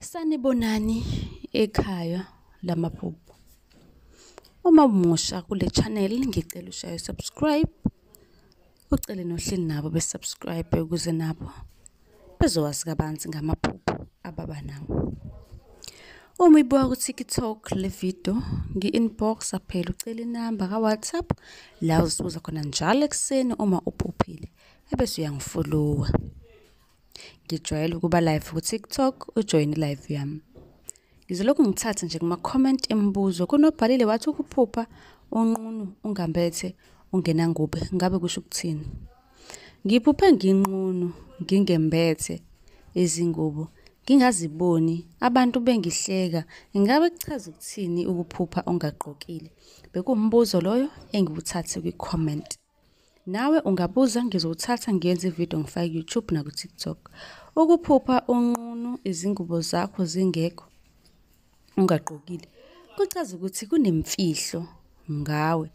Sanibonani ekhaya lamaphupho. Uma umusha kule channel ngicela ushaye subscribe, ucele nohleli nabo be-subscribe ukuze nabo bezowazi kabanzi ngamaphupho ababa nawo. Uma uyibuka ku-TikTok le video, ngi-inbox phela ucela inamba ka-WhatsApp la uzibuza khona njalo ekuseni uma uphuphile, ebese uyangifolowa. Ngijwayele ukuba live ku-TikTok, ujoyine live yami. Ngizolokhu ngithatha nje kuma-comment imibuzo. Kunobhalile wathi ukuphupha unqunu ungambethe ungenangubo, ngabe kusho ukuthini? Ngiphuphe nginqunu ngingembethe izingubo, ngingaziboni, abantu bengihleka. Ingabe kuchaza ukuthini ukuphupha ungagqokile? Bekuwumbuzo loyo engiwuthathe kwi-comment. Nawe ungabuza, ngizowuthatha ngiyenze ividiyo ngifake ku-YouTube naku-TikTok. Ukuphupha unqunu izingubo zakho zingekho ungagqokile, kuchaza ukuthi kunemfihlo ngawe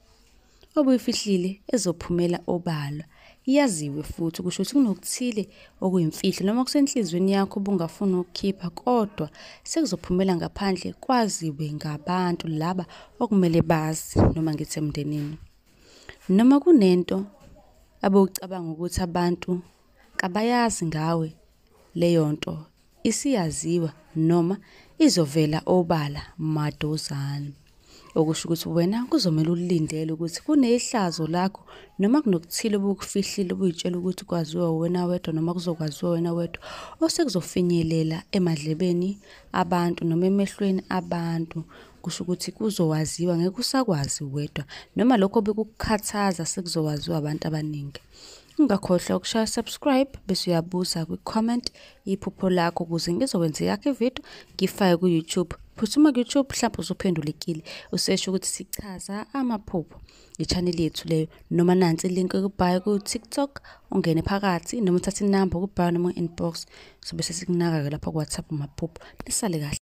obuyifihlile ezophumela obala. Yaziwe futhi kusho ukuthi kunokuthile okuyimfihlo noma kusenhliziyweni yakho obungafuni ukukhipha, kodwa sekuzophumela ngaphandle kwaziwe ngabantu laba okumele bazi, noma ngithi emndenini. Noma kunento abewucabanga ukuthi abantu kabayazi ngawe, leyo nto isiyaziwa noma izovela obala maduzane. Okusho ukuthi wena kuzomele ulindele ukuthi kunehlazo lakho noma kunokuthile obukufihlile obuyitshela ukuthi kwaziwa wena wedwa noma kuzokwaziwa wena wedwa, osekuzofinyelela emadlebeni abantu noma emehlweni abantu. Kusho ukuthi kuzowaziwa, ngeke usakwazi wedwa, noma lokho obekukukhathaza sekuzowaziwa abantu abaningi. Ungakhohlwa ukushaya subscribe bese uyabuza kwi-comment iphupho lakho ukuze ngizokwenza yakho ividiyo ngifake ku-YouTube. Phuthuma ku-YouTube, mhlawumbe usuphendulekile usesho ukuthi sichaza amaphupho. I-channel yethu leyo, noma nansi ilink ku-bio ku-TikTok, ungene phakathi noma uthathe inamba ku-bio noma inbox, sobe sesikunaka-ke lapha ku-WhatsApp amaphupho. Nisale kahle.